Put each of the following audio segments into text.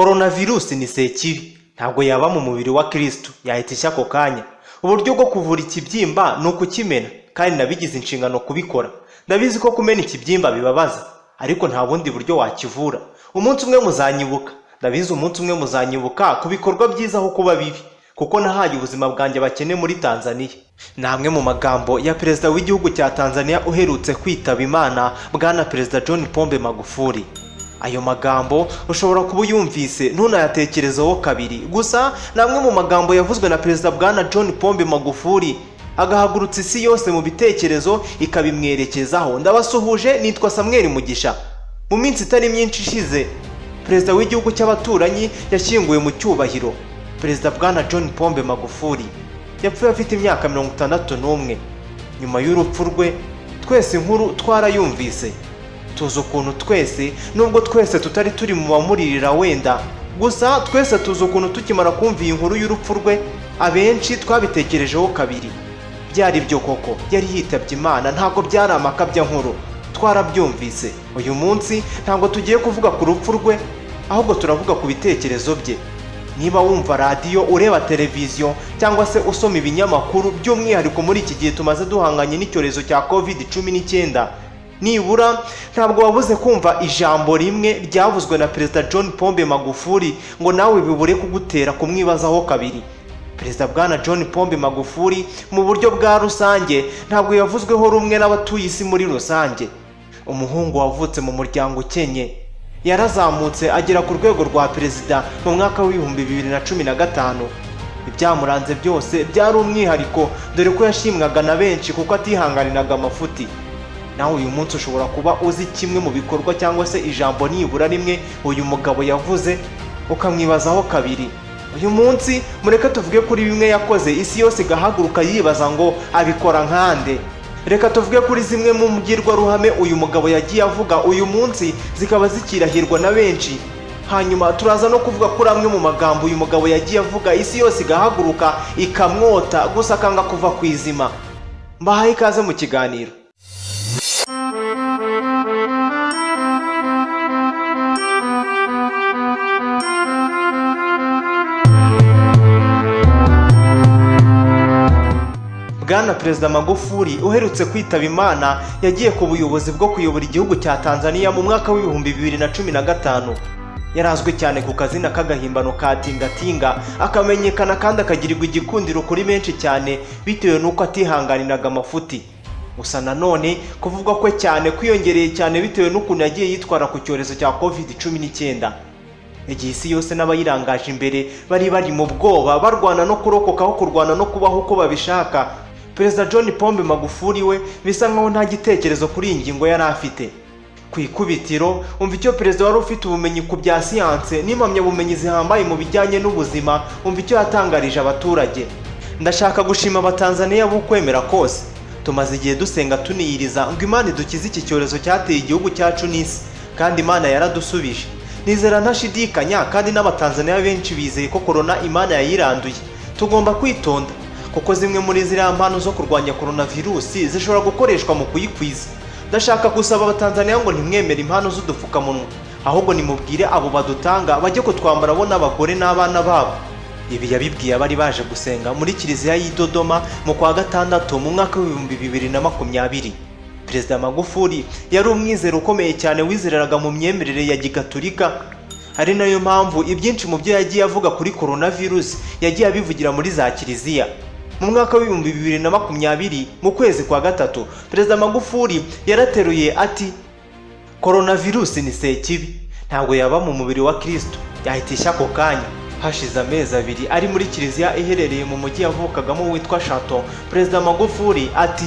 Coronavirus ni sekibi, ntabwo yaba mu mubiri wa Kristo, yahita ishya ako kanya. Uburyo bwo kuvura ikibyimba ni ukukimena, kandi nabigize inshingano kubikora. Ndabizi ko kumena ikibyimba bibabaza, ariko nta bundi buryo wakivura. Umunsi umwe muzanyibuka, ndabizi, umunsi umwe muzanyibuka ku bikorwa byiza aho kuba bibi, kuko nahaye ubuzima bwanjye abakene muri Tanzania. Ni amwe mu magambo ya perezida w'igihugu cya Tanzania uherutse kwitaba Imana, bwana Perezida John Pombe Magufuli. Ayo magambo ushobora kuba uyumvise ntunayatekerezeho kabiri, gusa ni amwe mu magambo yavuzwe na perezida bwana John Pombe Magufuli, agahagurutsa isi yose mu bitekerezo ikabimwerekezaho. Ndabasuhuje, nitwa Samuel Mugisha. Mu minsi itari myinshi ishize, perezida w'igihugu cy'abaturanyi yashyinguwe mu cyubahiro. Perezida bwana John Pombe Magufuli yapfuye afite imyaka 61. Nyuma y'urupfu rwe, twese inkuru twarayumvise, tuzi ukuntu twese, nubwo twese tutari turi mu bamuririra wenda, gusa twese tuzi ukuntu tukimara kumva iyi nkuru y'urupfu rwe, abenshi twabitekerejeho kabiri. Byari byo koko, yari yitabye Imana, ntabwo byari amakabya nkuru, twarabyumvise. Uyu munsi ntabwo tugiye kuvuga ku rupfu rwe, ahubwo turavuga ku bitekerezo bye. Niba wumva radiyo, ureba televiziyo cyangwa se usoma ibinyamakuru, by'umwihariko muri iki gihe tumaze duhanganye n'icyorezo cya COVID-19, nibura ntabwo wabuze kumva ijambo rimwe ryavuzwe na Perezida John Pombe Magufuli ngo nawe bibure kugutera kumwibazaho kabiri. Perezida bwana John Pombe Magufuli mu buryo bwa rusange ntabwo yavuzweho rumwe n'abatuye isi muri rusange. Umuhungu wavutse mu muryango ukenye yarazamutse agera ku rwego rwa perezida mu mwaka wa 2015. Ibyamuranze byose byari umwihariko, dore ko yashimwaga na benshi kuko atihanganiraga amafuti. Nawe uyu munsi ushobora kuba uzi kimwe mu bikorwa cyangwa se ijambo nibura rimwe uyu mugabo yavuze, ukamwibazaho kabiri. Uyu munsi mureke tuvuge kuri bimwe yakoze isi yose igahaguruka yibaza ngo abikora nkande. Reka tuvuge kuri zimwe mu mbwirwaruhame uyu mugabo yagiye avuga, uyu munsi zikaba zikirahirwa na benshi. Hanyuma turaza no kuvuga kuri amwe mu magambo uyu mugabo yagiye avuga isi yose igahaguruka ikamwota, gusa akanga kuva ku izima. Mbahaye ikaze mu kiganiro. Bwana Perezida Magufuli uherutse kwitaba Imana yagiye ku buyobozi bwo kuyobora igihugu cya Tanzania mu mwaka wa 2015. Yarazwi cyane ku kazina k'agahimbano ka Tingatinga, akamenyekana kandi akagirirwa igikundiro kuri benshi cyane bitewe n'uko atihanganiraga amafuti. Gusa nanone kuvugwa kwe cyane kwiyongereye cyane bitewe n'ukuntu yagiye yitwara ku cyorezo cya COVID-19, igihe isi yose n'abayirangaje imbere bari bari mu bwoba, barwana no kurokoka aho kurwana no kubaho uko babishaka. Perezida John Pombe Magufuli we bisa nkaho nta gitekerezo kuri iyi ngingo yari afite. Ku ikubitiro, umva icyo perezida wari ufite ubumenyi ku bya siyanse n'impamyabumenyi zihambaye mu bijyanye n'ubuzima, umva icyo yatangarije abaturage: "Ndashaka gushima Abatanzaniya b'ukwemera kose. Tumaze igihe dusenga tuniyiriza ngo Imana idukize iki cyorezo cyateye igihugu cyacu n'isi, kandi Imana yaradusubije. Nizera ntashidikanya, kandi n'Abatanzaniya benshi bizeye ko korona Imana yayiranduye. Tugomba kwitonda kuko zimwe muri ziriya mpano zo kurwanya coronavirus zishobora gukoreshwa mu kuyikwiza. Ndashaka gusaba Abatanzaniya ngo ntimwemere impano z'udupfukamunwa, ahubwo nimubwire abo badutanga bajye kutwambara, bo n'abagore n'abana babo." Ibi yabibwiye abari baje gusenga muri kiliziya y'i Dodoma mu kwa gatandatu mu mwaka wa 2020. Perezida Magufuli yari umwizero ukomeye cyane wizereraga mu myemerere ya gigaturika, ari nayo mpamvu ibyinshi mu byo yagiye avuga kuri coronavirus yagiye abivugira muri za kiliziya. Mu mwaka wa 2020 mu kwezi kwa gatatu, Perezida Magufuli yarateruye ati: "Coronavirus ni sekibi, ntabwo yaba mu mubiri wa Kristo, yahita ishya ako kanya." Hashize amezi 2 ari muri kiliziya iherereye mu mujyi yavukagamo witwa Chato, Perezida Magufuli ati: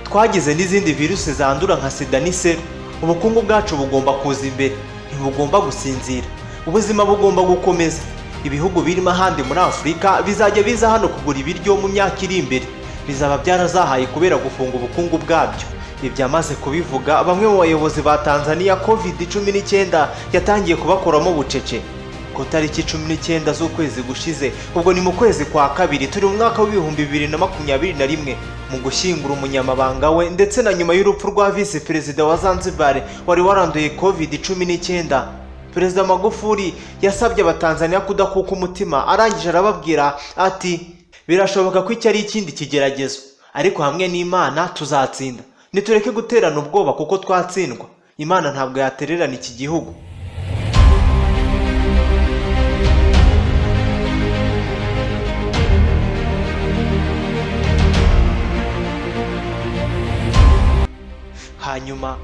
"Twagize n'izindi virusi zandura nka sida n'iseru. Ubukungu bwacu bugomba kuza imbere, ntibugomba gusinzira. Ubuzima bugomba gukomeza. Ibihugu birimo ahandi muri Afurika bizajya biza hano kugura ibiryo mu myaka iri imbere, bizaba byarazahaye kubera gufunga ubukungu bwabyo." Ibyo amaze kubivuga, bamwe mu bayobozi ba Tanzania COVID-19 yatangiye kubakoramo bucece. Ku tariki 19 z'ukwezi gushize, ubwo ni mu kwezi kwa kabiri, turi mu mwaka wa 2021, mu gushyingura umunyamabanga we ndetse na nyuma y'urupfu rwa visi perezida wa Zanzibar wari waranduye COVID-19. Perezida Magufuli yasabye Abatanzaniya kudakuka umutima, arangije arababwira ati: "Birashoboka ko iki ari ikindi kigeragezo, ariko hamwe n'Imana tuzatsinda. Nitureke guterana ubwoba kuko twatsindwa. Imana ntabwo yatererana iki gihugu." Hanyuma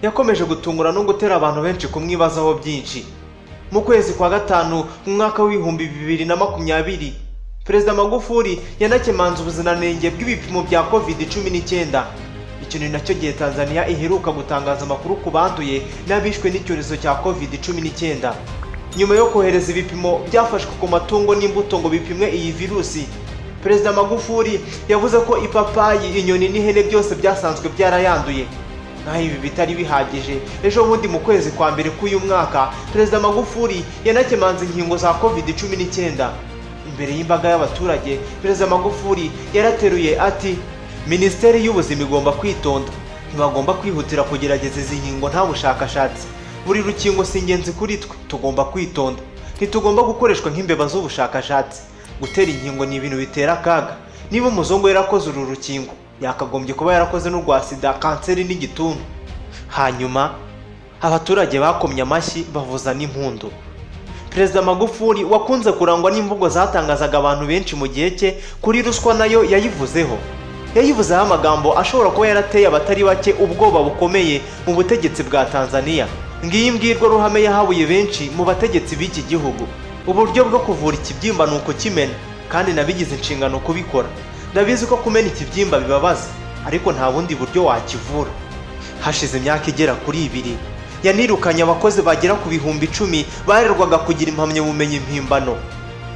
yakomeje gutungura no gutera abantu benshi kumwibazaho byinshi. Mu kwezi kwa gatanu mu mwaka w'2020, Perezida Magufuli yanakemanze ubuziranenge bw'ibipimo bya COVID-19. Icyo ni nacyo gihe Tanzania iheruka gutangaza amakuru ku banduye n'abishwe n'icyorezo cya COVID-19. Nyuma yo kohereza ibipimo byafashwe ku matungo n'imbuto ngo bipimwe iyi virusi, Perezida Magufuli yavuze ko ipapayi, inyoni n'ihene byose byasanzwe byarayanduye. Naho ibi bitari bihagije, ejo bundi mu kwezi kwa mbere k'uyu mwaka, Perezida Magufuli yanakemanze inkingo za COVID-19. Imbere y'imbaga y'abaturage, Perezida Magufuli yarateruye ati: "Minisiteri y'Ubuzima igomba kwitonda, ntibagomba kwihutira kugerageza izi nkingo nta bushakashatsi. Buri rukingo si ingenzi kuri twe, tugomba kwitonda, ntitugomba gukoreshwa nk'imbeba z'ubushakashatsi. Gutera inkingo ni ibintu bitera akaga. Niba umuzungu yarakoze uru rukingo, yakagombye kuba yarakoze n'urwa sida, kanseri n'igituntu." Hanyuma abaturage bakomye amashyi, bavuza n'impundu. Perezida Magufuli wakunze kurangwa n'imvugo zatangazaga abantu benshi mu gihe cye, kuri ruswa nayo yayivuzeho. Yayivuzeho amagambo ashobora kuba yarateye abatari bake ubwoba bukomeye mu butegetsi bwa Tanzania. Ngiyi imbwirwaruhame yahabuye benshi mu bategetsi b'iki gihugu: "Uburyo bwo kuvura ikibyimba ni ukukimena, kandi nabigize inshingano kubikora. Ndabizi ko kumena ikibyimba bibabaza, ariko nta bundi buryo wakivura." Hashize imyaka igera kuri 2, yanirukanye abakozi bagera ku 10,000 barerwaga kugira impamyabumenyi mpimbano.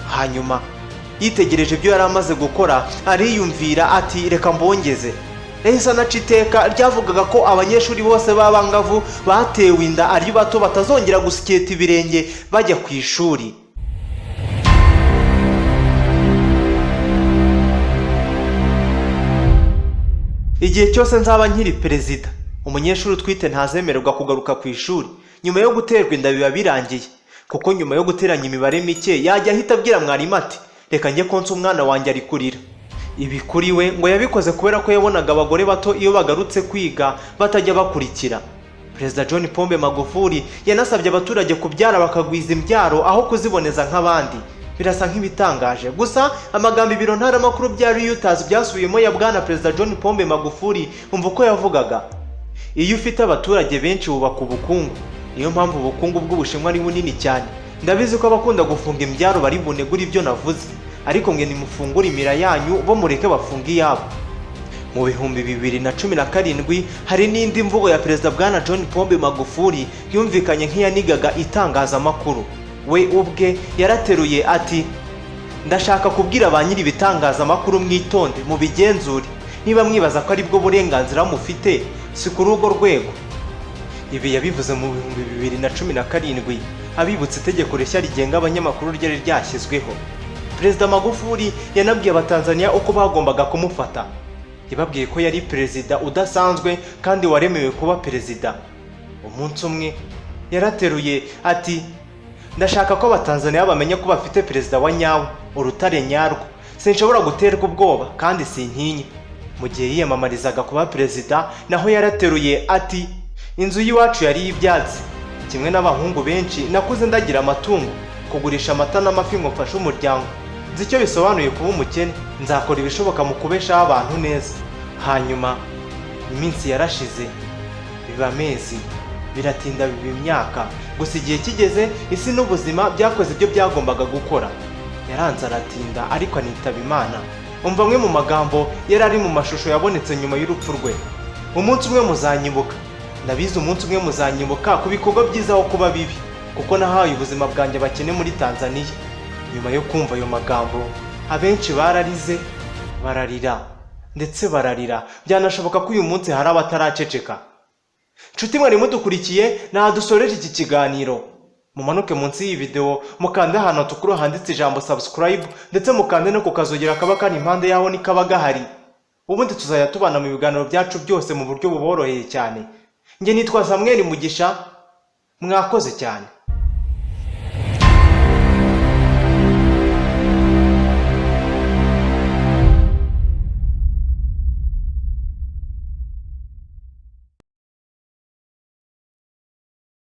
Hanyuma yitegereje ibyo yari amaze gukora, ariyumvira ati: "Reka mbongeze." Yahise anaca iteka ryavugaga ko abanyeshuri bose b'abangavu batewe inda ari bato batazongera gusiketa ibirenge bajya ku ishuri. "Igihe cyose nzaba nkiri perezida, umunyeshuri utwite ntazemererwa kugaruka ku ishuri. Nyuma yo guterwa inda biba birangiye, kuko nyuma yo guteranya imibare mike yajya ahita abwira mwarimu ati: 'Reka njye konsa umwana wanjye, ari kurira.'" Ibi kuri we ngo yabikoze kubera ko yabonaga abagore bato iyo bagarutse kwiga batajya bakurikira. Perezida John Pombe Magufuli yanasabye abaturage kubyara bakagwiza imbyaro aho kuziboneza nk'abandi. Birasa nk'ibitangaje gusa amagambo ibiro ntaramakuru bya Reuters byasubiyemo ya bwana Perezida John Pombe Magufuli. Umva uko yavugaga: "Iyo ufite abaturage benshi wubaka ubukungu. Niyo mpamvu ubukungu bw'Ubushinwa ari bunini cyane. Ndabizi ko abakunda gufunga imbyaro bari bunegure ibyo navuze, ariko mwe nimufungure imira yanyu, bo mureke bafunge iyabo." Mu 2017 hari n'indi mvugo ya Perezida bwana John Pombe Magufuli yumvikanye nk'iyanigaga itangazamakuru. We ubwe yarateruye ati: "Ndashaka kubwira ba nyiri ibitangazamakuru, mwitonde mubigenzure. Niba mwibaza ko aribwo burenganzira mufite, si kuri urwo rwego." Ibi yabivuze mu 2017, abibutsa itegeko rishya rigenga abanyamakuru ryari ryashyizweho. Perezida Magufuli yanabwiye Abatanzaniya uko bagombaga kumufata. Yababwiye ko yari perezida udasanzwe kandi waremewe kuba perezida. Umunsi umwe yarateruye ati: "Ndashaka ko Abatanzaniya bamenya ko bafite perezida wa nyawe, urutare nyarwo. Sinshobora guterwa ubwoba kandi sintinya." Mu gihe yiyamamarizaga kuba perezida, naho yarateruye ati: "Inzu y'iwacu yari iy'ibyatsi. Kimwe n'abahungu benshi, nakuze ndagira amatungo, kugurisha amata n'amafi ngo mfashe umuryango. Nzi icyo bisobanuye kuba umukene. Nzakora ibishoboka mu kubeshaho abantu neza." Hanyuma iminsi yarashize, biba amezi, biratinda biba imyaka. Gusa igihe kigeze, isi n'ubuzima byakoze ibyo byagombaga gukora. Yaranze aratinda, ariko anitaba Imana. Umva amwe mu magambo yari ari mu mashusho yabonetse nyuma y'urupfu rwe: "Umunsi umwe muzanyibuka. Ndabizi, umunsi umwe muzanyibuka ku bikorwa byiza aho kuba bibi, kuko nahaye ubuzima bwanjye abakene muri Tanzaniya." Nyuma yo kumva ayo magambo, abenshi bararize, bararira ndetse bararira. Byanashoboka ko uyu munsi hari abataraceceka. Nshuti mwari mudukurikiye, nta dusoreje iki kiganiro. Mumanuke munsi y'iyi videwo, mukande ahantu hatukura handitse ijambo subscribe, ndetse mukande no ku kazogera kaba kari impande yaho nikaba gahari. Ubundi tuzajya tubana mu biganiro byacu byose mu buryo buboroheye cyane. Njye nitwa Samuel Mugisha, mwakoze cyane.